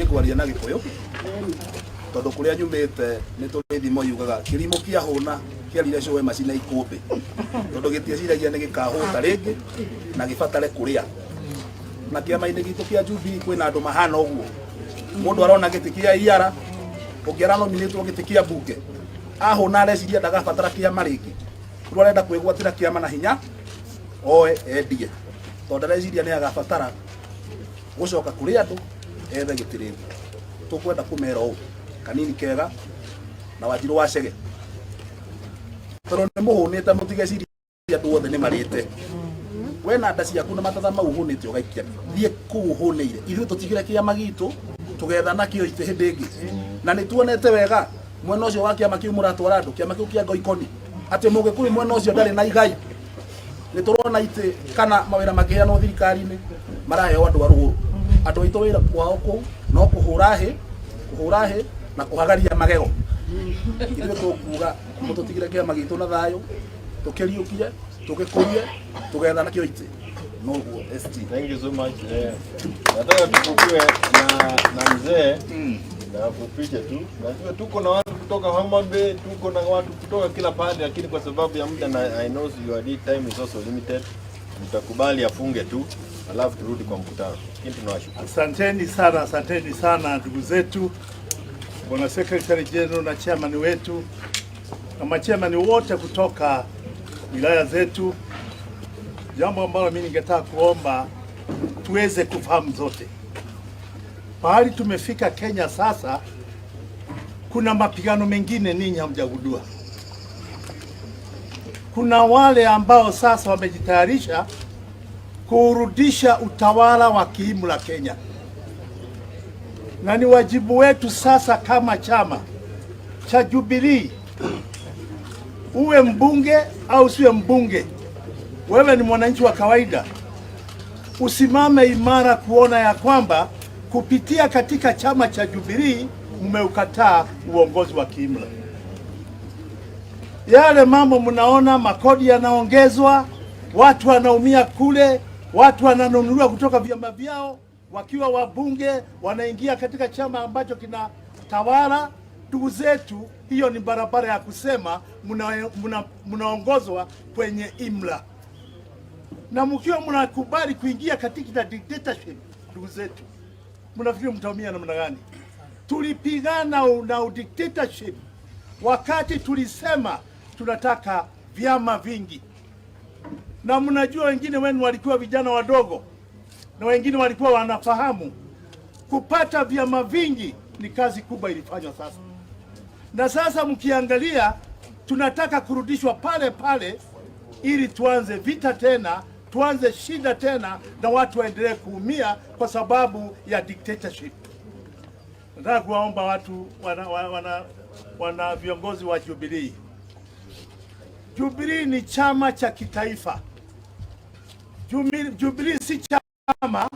Ngwaria na Gĩkũyũ tondũ kũrĩa nyumĩte nĩ tũrĩ thimo yugaga kĩrimũ kĩahũna kĩarire cũwe macina ikũmbĩ, tondũ gĩtieciragia nĩ gĩkahũta rĩngĩ na gĩbatare kũrĩa. Na kĩama-inĩ gitũ kĩa Jubilee kwĩna andũ mahana ũguo. Mũndũ arona gĩtĩ kĩa iara, ũngĩ aranominĩtwo gĩtĩ kĩa mbunge, ahũna areciria ndagabatara kĩama rĩngĩ, rĩu arenda kwĩgwatĩra kĩama na hinya oe endie, tondũ ndareciria nĩ agabatara gũcoka kũrĩ andũ ethe gĩtĩ rĩngĩ. Tũkwenda kũmera ũũ kanini kega na Wanjirũ wa Chege, tondũ nĩ mũhũnĩte, mũtigecirie andũ othe nĩ marĩte. We na nda ciaku na matatha mau ũhũnĩte ũgaikia, thiĩ kũu ũhũnĩire, ithuĩ tũtigĩre kĩama gitũ tũgetha nakĩo itĩ hĩndĩ ĩngĩ. Na nĩ tuonete wega mwena ũcio wa kĩama kĩu mũratwara andũ, kĩama kĩu kĩa Ngoikoni, atĩ Mũgĩkũyũ mwena ũcio ndarĩ na igai. Nĩ tũrona itĩ kana mawĩra makĩheanwo thirikari-inĩ maraheo andũ a rũgũrũ, andũ aitũ wĩra kwao kũu no kũhũra hĩ, kũhũra hĩ na kũhagaria magego. Ithuĩ tũkuga mũtũtigĩre kĩama gitũ na thayũ, tũkĩriũkie, tũgĩkũrie, tũgetha nakĩo itĩ noguo SG. Thank you so much. Nataka tuchukue na mzee na fupishe tu. Najua tuko na watu kutoka Homa Bay, tuko na watu kutoka kila pande, lakini kwa sababu ya muda na I know your time is also limited, mtakubali afunge tu, alafu turudi kwa mkutano. Lakini tunawashukuru. Asanteni sana, asanteni sana ndugu zetu, Bwana Secretary General na chairman wetu na machairman wote kutoka wilaya zetu. Jambo ambalo mimi ningetaka kuomba tuweze kufahamu zote, pahali tumefika Kenya sasa, kuna mapigano mengine ninyi hamjagundua. Kuna wale ambao sasa wamejitayarisha kurudisha utawala wa kiimla Kenya, na ni wajibu wetu sasa kama chama cha Jubilee, uwe mbunge au usiwe mbunge, wewe ni mwananchi wa kawaida, usimame imara kuona ya kwamba kupitia katika chama cha Jubilee mmeukataa uongozi wa kiimla. Yale mambo mnaona, makodi yanaongezwa, watu wanaumia kule, watu wananunuliwa kutoka vyama vyao wakiwa wabunge, wanaingia katika chama ambacho kinatawala. Ndugu zetu, hiyo ni barabara ya kusema mnaongozwa kwenye imla, na mkiwa mnakubali kuingia katika dictatorship, ndugu zetu, mnafikiri mtaumia namna gani? Tulipigana na dictatorship wakati tulisema tunataka vyama vingi, na mnajua wengine wenu walikuwa vijana wadogo na wengine walikuwa wanafahamu kupata vyama vingi ni kazi kubwa ilifanywa. Sasa na sasa mkiangalia, tunataka kurudishwa pale pale ili tuanze vita tena, tuanze shida tena, na watu waendelee kuumia kwa sababu ya dictatorship. Nataka kuwaomba watu wana viongozi wa Jubilee. Jubilee ni chama cha kitaifa. Jubilee si chama